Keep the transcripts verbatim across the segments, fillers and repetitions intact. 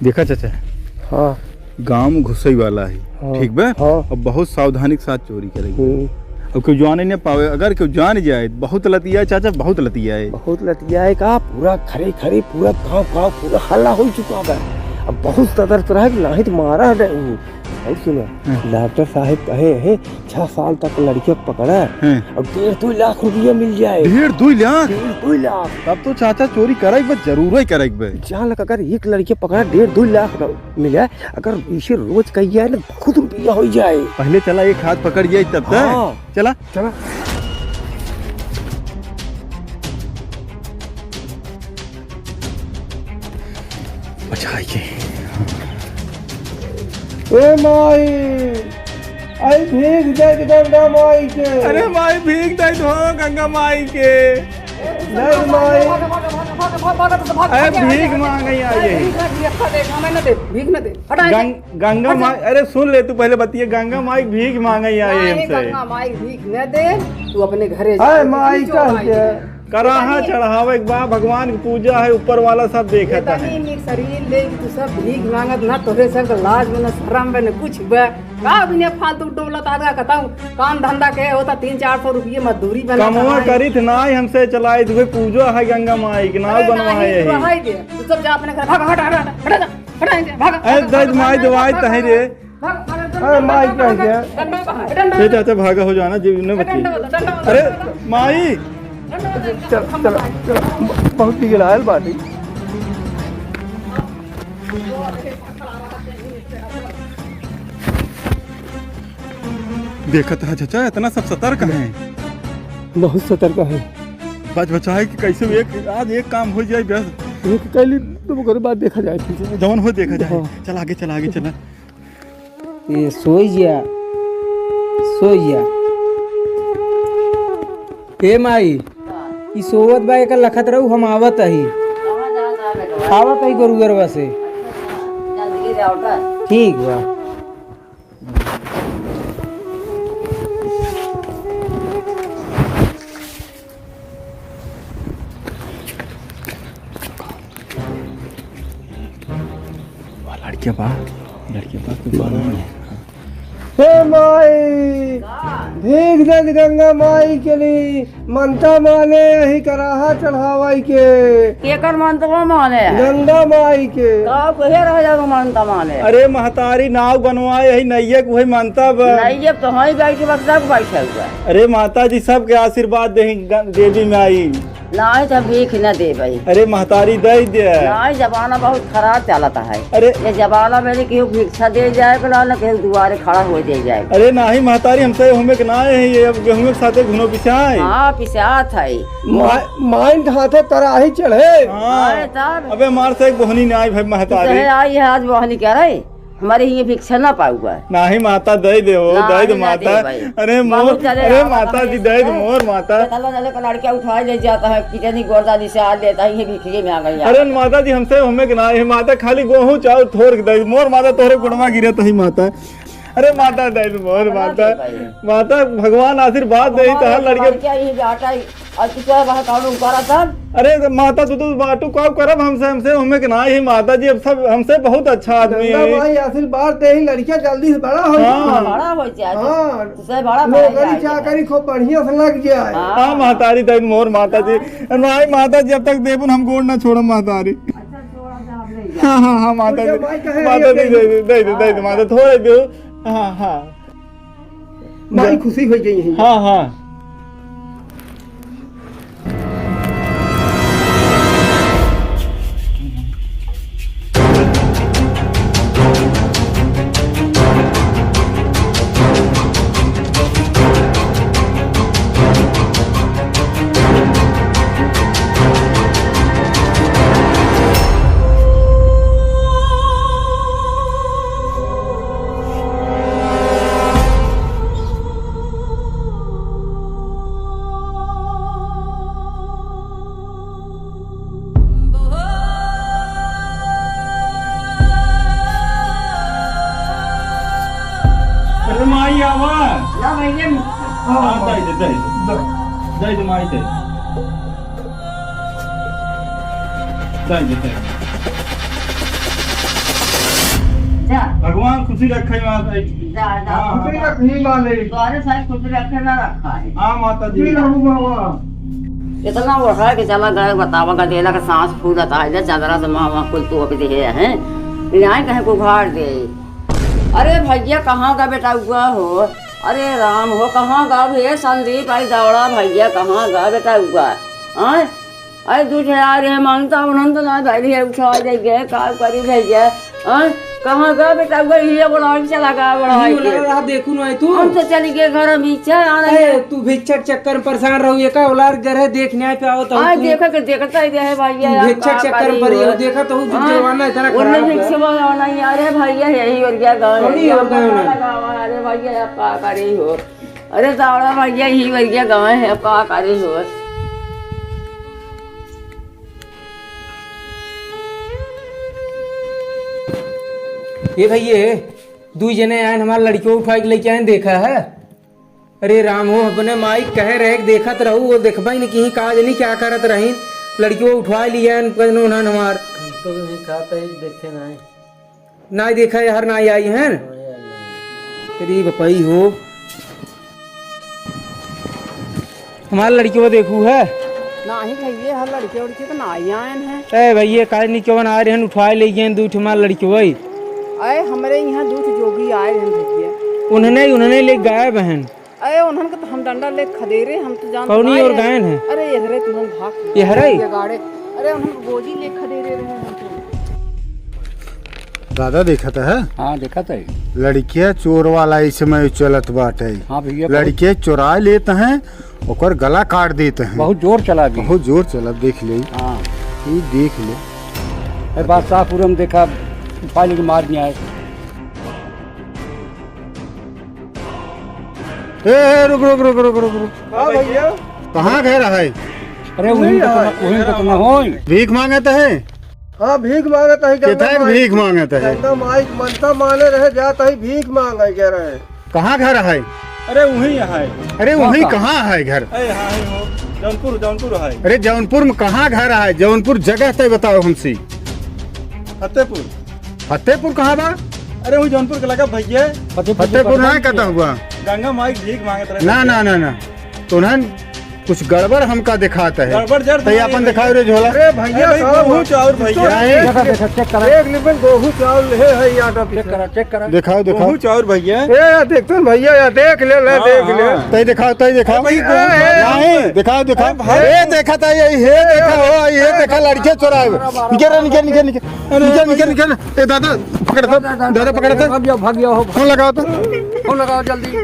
देखा चाचा, हाँ। गाँव में घुसई वाला है, हाँ। ठीक बा? हाँ। अब बहुत सावधानी के साथ चोरी करेगी। हम्म। अब केहू जाने न पावे, अगर केहू जान जाए, बहुत लतियाए चाचा, बहुत लतियाए। बहुत लतियाए का, पूरा खरे खरे, पूरा गाँव गाँव, पूरा हल्ला हो चुका बा। अब बहुत सतर्क रहे, नाहीं तो मारा है। और सुनो, हाँ। डॉक्टर साहब कहे हैं, छह साल तक लड़किया के पकड़ा, हाँ। और डेढ़ दो लाख रुपया मिल जाए। डेढ़ दो लाख? डेढ़ दो लाख। तब तो चाचा चोरी करे के बा, जरूर ही करे के बा। चार लाख अगर एक लड़किया पकड़ा, डेढ़ दो लाख मिल जाए। अगर इसे रोज कही जाए ना, बहुत रुपया हो जाए। पहले चला एक हाथ पकड़ जाए तब तक। हाँ। चला। चला। बचाई के। ए माई, आई भीख दे दे गंगा माई के। अरे माई, भीख दे दो गंगा माई के। नहीं माई। अरे भीख मांगे आई है। भीख न दे, भीख न दे। हटा गंग-, गंगा अच्छा। माई, अरे सुन ले तू पहले बतिया, गंगा माई भीख मांगे आई है नहीं, हमसे। गंगा माई भीख न दे, तू अपने घरे जा, अरे माई चोर कह आई के। है। कराहा चढ़ावे के बा, भगवान की पूजा है, ऊपर वाला सब देखत है। इतनी नीक शरीर ले कि तू सब भीख मांगत ना, तोरे सब के लाज में ना शर्म में ना कुछ बा। का बिना फालतू डोलत आदमी का कताऊ काम धंधा के होता, तीन चार सौ रुपये मजदूरी बना कमवा है। करित नाई हमसे चलाइत हुए, पूजा है गंगा माई के नाव अरे बनवाए नहीं, है। रहाई दे, तू सब जा अपने घर, भाग, हट, हट, हट, हट, हट, हट, भाग, ए, भाग, दर्द भाग, माई भाग, दवाई भाग, तही भाग, रे। भाग, भाग, अरे, माई भाग, कह भाग, गया? डंडा भाग, डंडा अरे, भाग। चाचा, भागा हो जाना, जीव ने बची। डंडा भाग, डंडा भाग, अरे, डंडा भाग, माई। डंडा भाग, चल, चल, चल, बहुत बिगड़ायल बाटी। देखत है चाचा, इतना सब सतर्क हैं। बहुत सतर्क है। बच बचाए कि कैसे एक, आज एक काम हो जाए बस। एक कैली तो ओकर बाद देखा जाए फिर से। जवन हो देखा जाए। हाँ। चल आगे, चल आगे, चल। ए, सोई जा, सोई जा। ए माई, ई सोवत बा, एकर लखत रहू, हम आवत अही। कहाँ जात बा बेटवा? आवत अही गोरुअरवा से। जल्दी जाओ त। ठीक बा। वाह, लड़किया बा, लड़किया बा, तू बा नहीं है। हे माई, भीख दे दे गंगा माई के लिए, मनता माने यही कराहा चढ़ावाई के। केकर मनतवा माने है? गंगा माई के। का कहे रह जाओ मनता माने? अरे महतारी, नाव बनवाए यही नैया के वही मनता बा। नैया तो हई बैठ के बक्सा के बैठा हुआ। अरे माता जी, सबके आशीर्वाद दे ग-, देवी माई। नाहीं त भीख न देबै। अरे महतारी, दे दे। नाहीं, जमाना बहुत खराब चलत है। अरे। ये जमाना में न केहू भिक्षा दे जाए के ना, न केहू दुआरे खड़ा हो दे जाए। अरे नाहीं महतारी, हमसे होमे के ना है, ये अब गेहूं के साथे घुनो पिसाए। हाँ, पिसात है। मा-, माइन के हाथे कराही चढ़े। हाँ। अरे तब। अबे मार से एक बोहनी ना आई भाई महतारी। चाहे आई है आज बोहनी करे। हमारे हियाँ भिक्षा ना पाउबा। नाहीं माता, दे दे हो, नाहीं, दे दे ना माता। दे भाई। अरे बहुत मोर, सारे अरे आवत माता हमें जी, दे दे है। मोर माता। चलो, चलो, लड़का उठाए ले जाता है, कितनी गोरदारी से आ लेता है, ये भिखिए में आ गई है। अरे माता जी, हमसे होमे के ना है माता, खाली गोहूँ चाउर थोर के दे दे, मोर माता तोहरे गोड़वा गिरत ही माता। अरे माता, दे दे मोर ना माता। दे भाई। माता, भगवान आशीर्वाद दे, हमारे तहार लड़के लड़का ही जाता है। और कितना वहाँ काम उम करत हन? अरे माता, तू तो बाटू का करब हमसे, हमसे होमे के ना ही माता जी, अब सब हमसे बहुत अच्छा आदमी गंगा है। माई आशीर्वाद दे ही लड़किया जल्दी से बड़ा हो हाँ। जाए। बड़ा हो जाए। हाँ। तुझसे बड़ा बड़ा नौकरी जाए। चाकरी खूब बढ़िया से लग जाए। हाँ। हाँ महतारी, दे मोर माता जी। नाहीं माता जी, जब तक देबुन हम गोड़ ना छोड़ब महतारी। अच्छा, छोड़ा जा, अब ले जा। हाँ, हाँ, हाँ, माता जी। उनके माई कहे माता जी, ये दे दे, दे दे, दे दे, हाँ। माता, थोड़े दे। हाँ, हाँ। माई खुशी हो गई है। हाँ, हाँ। अरे माई आवा। ना भैया। हाँ, दे दे, दे दे। दे दे माई, दे दे। दे दे, दे दे। जा। भगवान खुशी रखे माता जी। जा, जा। हाँ, खुशी हाँ। रखनी मालिक। द्वारे साहब खुशी रखे ना रखा है। हाँ माता जी। खुशी रहू बाबा। इतना ओढ़ा के चला गए, बतावा, गदेला के सांस फूलत आइले, चदरा से मावा कुल तोप दिहे हैं। यहाँ कहीं को उघार दे। अरे भैया, कहाँ का बेटा हुआ हो? अरे राम हो, कहाँ का बे संदीप? अरे दौड़ा भैया, कहाँ का बेटा हुआ? हाँ? अरे दू ठे आ रहे हैं, मानता उन्हन तो ना धरी है, उठा दे गए, का करी भैया? हाँ? कहाँ का बेटा हुआ? ये बोला, चला गया, बोला, नहीं, ये बोला, रहा, देखू ना, तू। हम तो चली गए घर, हम इच्छा आना अरे, है। तू भिक्षा चक्कर में परेशान रहू, ये का बोला, घर है, देखने आए पे आओ तो आज तू। देखो के देखता ही रहे भैया, तू यार, भिक्षा का चक्कर में करी पड़ी हो? हो, देखा तो हूँ, जो हाँ, जमाना इतना उन्हें खराब है। भिक्षा वाला नहीं, अरे भैया, यही और क्या गाँव है, थोड़ी और गाँव है। अरे भैया, आप का करी हो? अरे दादा भैया, ही भैया गाँव है, अब का करे हो? ये भैया, दुई जने आए, हमार लड़कियों उठा के लेके आए, देखा है? अरे राम हो, अपने माई कहे रहे कि देखत रहू, वो देखबा ही नहीं कि का जनी क्या करत रही, लड़कियों उठवा लिया उन्होंने हमार। हम तो भी खाते ही देखे ना है। नाई देखा यार, नाई आई हैं। अरे बपई हो। हमार लड़कियो देखू है। नाही भैया, हर लड़के उड़के तो नाई आयन है। ए भैया, काहे नहीं क्यों आ रहे हैं, उठाए ले गए दू ठे हमार लड़कियो। अरे हमरे यहाँ दू ठे जोगी आए हैं भैया। उन्हने, उन्हने ले गायब हैं। अरे, उन्हन के तो हम डंडा ले खदेरे, हम तो जानत कौनी नाई और है। गायन है? अरे, यहरे तुमन भाग। यहरे? ये गाड़े। अरे, उन्हन गोजी ले खदेरे रहे हम तो। दादा देखत है? हाँ, देखत है। लड़किया चोर वाला इस समय चलत बाटे। हाँ भैया, बहुत लड़के चोरा लेत हैं, ओकर गला काट देत हैं। बहुत जोर चला भी। बहुत जोर चला, देख ले। हाँ। ये देख ले। अरे, बादशाहपुर में देखा, पाली के मार दिया है। ए, ए, रुक, रुक, रुक। हाँ भैया। कहाँ घर है? अरे, वहीं वहीं तो है। ना, वहीं तो ना होई। भीख मांगत है? हाँ, भीख मांगत है, गंगा कितना माई। भीख मांगत है? गंगा माई मनता माने रहे, जात है, भीख मांगे के रहे। कहाँ घर है? अरे, वहीं है। अरे, वहीं कहाँ? कहाँ है घर? अरे, हाँ, है वो। जौनपुर, जौनपुर है। अरे, जौनपुर में कहाँ घर है? जौनपुर जगह तो बताओ हमसे। फतेहपुर। फतेहपुर कहाँ बा? अरे, वो जौनपुर के लगा भैया। फतेहपुर फतेहपुर ना कहता हुआ। गंगा माई भीख मांगत रहे ना, भैया। ना, ना, ना। तो उन्हन कुछ गड़बड़ हमका दिखात है। गड़बड़ जड़ तो ये नहीं अपन है। दिखाओ रे झोला। अरे भैया, अरे भाई, साहब, गोहूँ चाउर भैया। नहीं। देखा, देखा, चेक करा। एक निपन गोहूँ चाउर ले है, ये आटा चेक पीछे। करा, चेक करा। दिखाओ, दिखाओ। गोहूँ चाउर भैया। ए, यार, देखते हैं भैया, यार, देख ले, ले, हाँ, देख ले। हाँ। तई दिखाओ, तई दिखाओ। अरे भाई, गोहूँ ए, चाउर नहीं, है। दिखाओ, दिखाओ। अरे भाई। ए, देखा था, ये, ये देखा हो, ये देखा, लड़के चोराए। निकल, निकल, निकल, निकल। अरे निकल, निकल, निकल। ए दादा, पकड़ तो, दादा, दादा, पकड़ तो। भाग जाओ, भाग जाओ, हो। फोन लगाओ तो। फोन लगाओ जल्दी।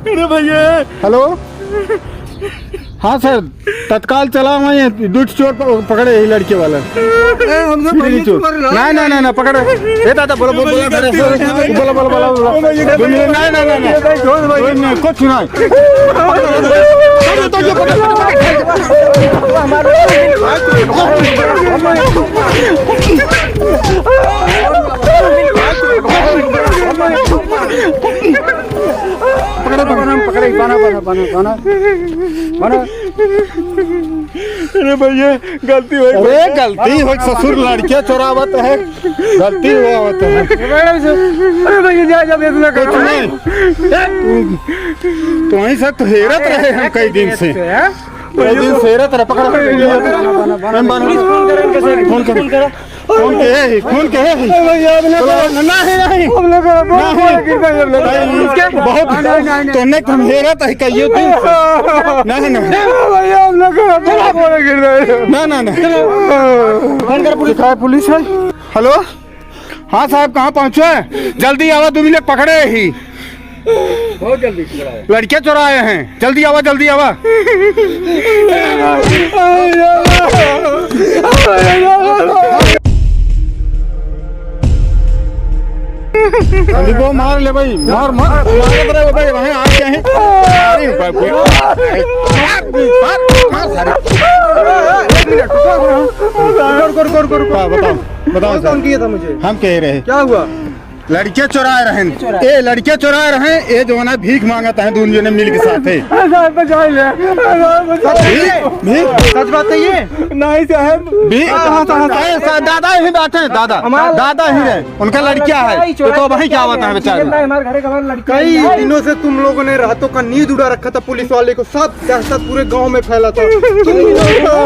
अरे भैया। हेलो। हाँ सर, तत्काल चला हुआ ये दुष्ट चोर प-, पकड़े ही लड़के वाला। ए, हम सब पीछे भैया चोर। चोर ना। ना, ना, ना, ना, पकड़े। ए दादा, बोलो, बोलो, बोलो, बोलो, बोलो, बोलो, बोलो। दो मिनट, ना, ना, ना, ना। ये भाई, छोड़ भाई। कोई नहीं, कुछ नहीं। पकड़ो, पकड़ो, पकड़ो, बाना, बाना, बाना, बाना, बाना। अरे भैया, गलती हो गई। अरे गलती हो, ससुर लड़के चोरावत है, गलती हुआ होता है। अरे भैया, जा, जा, बेइज्जती ना करो। कुछ नहीं। तो वहीं से तो हेरत रहे हम कई दिन से। हैं? कई दिन से हेरत रहे, पकड़, पकड़, पकड़। हम बांध-, फोन करो, फोन करो। फोन के है, फोन के है। अरे भैया, अब ना चलो। करो। नहीं, नहीं। अब ना करो, बहुत नहीं। गिर गए, अब ना करो। नहीं, बहुत। नहीं, नहीं, नहीं। तो नहीं, हम हेरत है, कहियो तू। नहीं, नहीं। अरे भैया, अब ना करो, बहुत गिर गए। ना, ना, ना। फोन कर पुलिस। कहाँ पुलिस है? हेलो? हाँ साहब, कहाँ पहुँचे? जल्दी आवा, दो मिनट पकड़े ही। बहुत जल्दी चुराए। लड़के चुराए हैं, जल्दी आवा, जल्दी आवा। अभी को मार ले भाई, मार, मार, मार रहे हो भाई, वहीं आ गए हैं। अरे भाई, भाई, मार, मार, मार, सारे। एक मिनट, रुको, रुको, रुको, रुको। हाँ, बताओ, बताओ कौन, सर। कौन किया था मुझे? हम कह रहे हैं। क्या हुआ? लड़के चोराए रहेन। ए, लड़के चोराए रहेन, ए जौन है भीख माँगत हैं, दून जने मिल के साथे। साहब, बचा ले। साहब, बचा ले। भीख, भीख। सच बात है ये? नहीं साहब। भीख। हाँ, हाँ, हाँ, हाँ। ए, सा-, दादा यहीं बैठे हैं, दादा। हमारा दादा ही रहे। उनका लड़किया है। तो, तो वहीं क्या होता है बेचारे? हमारे घर का हमारा लड़का कई है। दिनों से तुम लोगों ने रातों का नींद उड़ा रखा था पुलिस वाले को, सब दहशत पूरे गांव में फैला था। तुम ही लोग